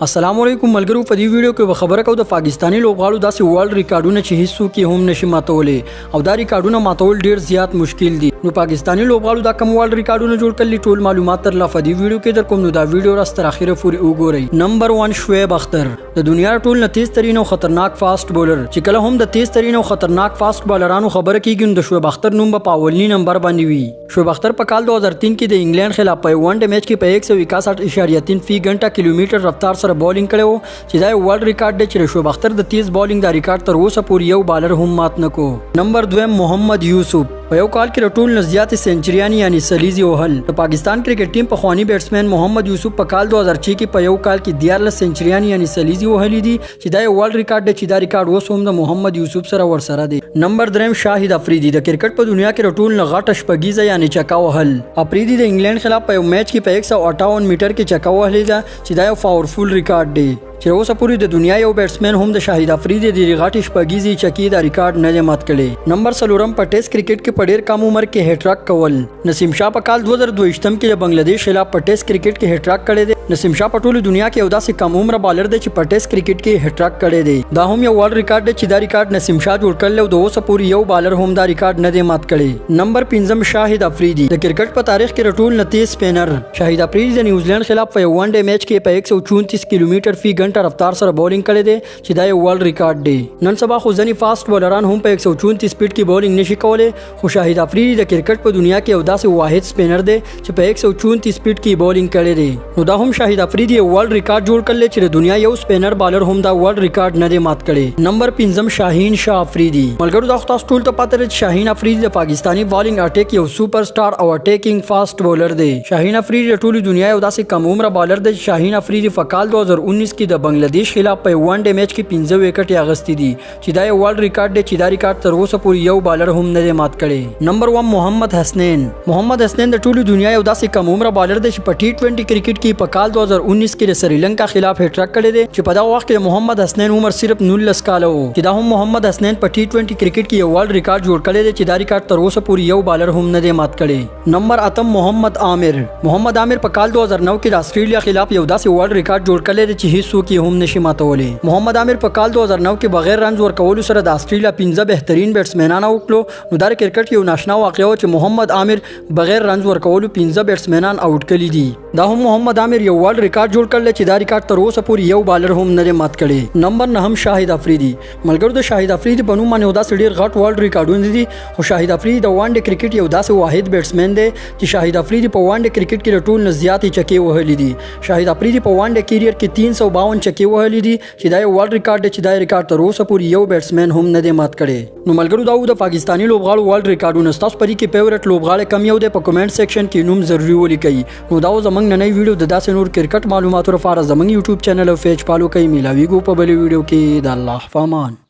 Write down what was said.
السلام علیکم ملګرو، په دې ویډیو کې به خبره کوو د پاکستاني لوبغاړو داسې ورلډ ریکارډونه چې هیڅوک یې هم نشي ماتولی او دا ریکارډونه ماتول ډیر زیات مشکل دي. نو پاکستاني لوبغاړو دا کوم ورلډ ریکارډونه جوړ کړي، ټول معلومات تر لا په دې ویډیو کې در کوم. نو دا ویډیو راس تر اخره پورې وګورئ. نمبر 1، شعیب اختر، د دنیا ټول نه تیز ترین او خطرناک فاست بولر. چې کله هم د تیز ترین او خطرناک فاست بالرانو خبره کیږي، نو د شعیب اختر نوم به په اولني نمبر باندې وي. شعیب اختر په کال 2003 کې د انګلند خلاف په ون ډے میچ کې په 161.3 فی غنټه کیلومتر رفتار سره بولینګ کړی وو، چې دا یو ورلډ ریکارډ دی، چې د شعیب اختر د تیز بولینګ دا ریکارډ تر اوسه پورې یو بالر هم مات نکو. نمبر 2، محمد یوسف، په یو کال کې د ټول نه زیاتې سنچریانې یعنی سلیزې وهل. د پاکستان کرکټ ټیم پخوانی بیټسمن محمد یوسف په کال 2006 کې په یو کال کې 13 سنچریانې یعنی سلیزې وهلې دي، چې دا یو ورلډ ریکارډ دی، چې دا ریکارډ اوس هم د محمد یوسف سره ورسره دی. نمبر 3، شاهد افریدي، د کرکټ په دنیا کې د ټول نه غټه شپږیزه یعنی چکا وهل. افریدي د انګلند خلاف په یو میچ کې په 158 میټر کې چکا وهلې ده، چې دا یو پاورفول ریکارډ دی، چې اوسه پورې د دنیا یو بیټسمن هم د شاهد افریدي د غټې شپږیزې چکې دا ریکارډ نه دی مات کړی. نمبر 4، په ټیسټ کرکټ کې په ډیر کم عمر کې هټرک کول. نسیم شاه په کال 2022 کې د بنگلادیش خلاف په ټیسټ کرکټ کې هټرک کړی دی. نسیم شاه په ټوله دنیا کې یو داسې کم عمره بالر دی چې په ټیسټ کرکټ کې هټرک کړی دی. دا هم یو ورلډ ریکارډ دی، چې دا ریکارډ نسیم شاه جوړ کړل او د اوسه پورې یو بالر هم دا ریکارډ نه دی مات کړی. نمبر 5، شاهد افریدي، د کرکټ په تاریخ کې د ټول نه تیز سپینر. شاهد افریدي د نیوزلند خلاف په یو ون ډے میچ کې په 134 کیلومتر فی غنټه رفتار سره بولینګ کړی دی، چې دا یو ورلډ ریکارډ دی. نن سبا خو ځینې فاست بالران هم په 134 سپیډ کې بولینګ نشي کولی، خو شاهد افریدي د کرکټ په دنیا کې یو داسې واحد سپینر دی چې په 134 سپیډ کې بولینګ کړی دی. نو دا هم شاهد افریدي یو ورلډ ریکارډ جوړ کړل، چې د دنیا یو سپینر بالر هم دا ورلډ ریکارډ نه دی مات کړی. نمبر 5، شاهین شاه افریدي. ملګرو، دا خو تاسو ټول ته پته ده چې شاهین افریدي د پاکستاني بالینګ اټیک یو سوپر سټار او اټیکینګ فاست بولر دی. شاهین افریدي د ټولې دنیا یو داسې کم عمره بالر دی چې شاهین افریدي په کال 2019 کې د بنگلادیش خلاف په ون ډے میچ کې 5 وکټې اغستې دي، چې دا یو ورلډ ریکارډ دی، چې دا ریکارډ تر اوسه پورې یو بالر هم نه دی مات کړی. نمبر 1، محمد حسنین. محمد حسنین د ټولې دنیا یو داسې کم عمره بالر دی چې په ټي 20 کرکټ کې په کال 2019 کې د سریلانکا خلاف هټرک کړی دی، چې په دغه وخت کې د محمد حسنین عمر صرف 19 کاله وو، چې دا هم محمد حسنین په ټي 20 کرکټ کې یو ورلډ ریکارډ جوړ کړی دی، چې دا ریکارډ تر اوسه پورې یو بالر هم نه دی مات کړی. نمبر 8، محمد عامر. محمد عامر په کال 2009 کې د استرالیا خلاف یو داسې ورلډ ریکارډ جوړ کړی دی چې هیڅوک یې هم نشي ماتولی. محمد عامر په کال 2009 کې بغیر رنز ورکولو سره د استرالیا 5 بهترین بیټسمنان اوټ کړو. نو دا د کرکټ یو ناشنا واقعه و چې محمد عامر بغیر رنز ورکولو 5 بیټسمنان اوټ کړي دي. دا هم محمد عامر یو ورلډ ریکارډ جوړ کړل، چې دا ریکارډ تر اوسه پورې یو بالر هم نه دی مات کړی. نمبر 9، شاهد افریدي. ملګرو، د شاهد افریدي په نوم باندې داسې ډیر غټ ورلډ ریکارډونه دي، خو شاهد افریدي د ون ډے کرکټ یو داسې واحد بیټسمن دی چې شاهد افریدي په ون ډے کرکټ کې د ټول نه زیاتې چکې وهلې دي. شاهد افریدي په ون ډے کیریئر کې 352 چکې وهلې دي، چې دا یو ورلډ ریکارډ دی، چې دا ریکارډ تر اوسه پورې یو بیټسمن هم نه دی مات کړی. نو ملګرو، دا وو د پاکستاني لوبغاړو ورلډ ریکارډونه. ستاسو په دې کې فیورټ لوبغاړی کوم یو دی؟ په کومنټ سیکشن کې نوم ضروري ولیکئ. نو دا و زمونږ ننۍ ویډیو. د داسې نور کرکټ معلوماتو لپاره زمونږ یوټیوب چینل او پیج فالو کړئ. میلاویږو په بلې ویډیو کې. د الله په امان.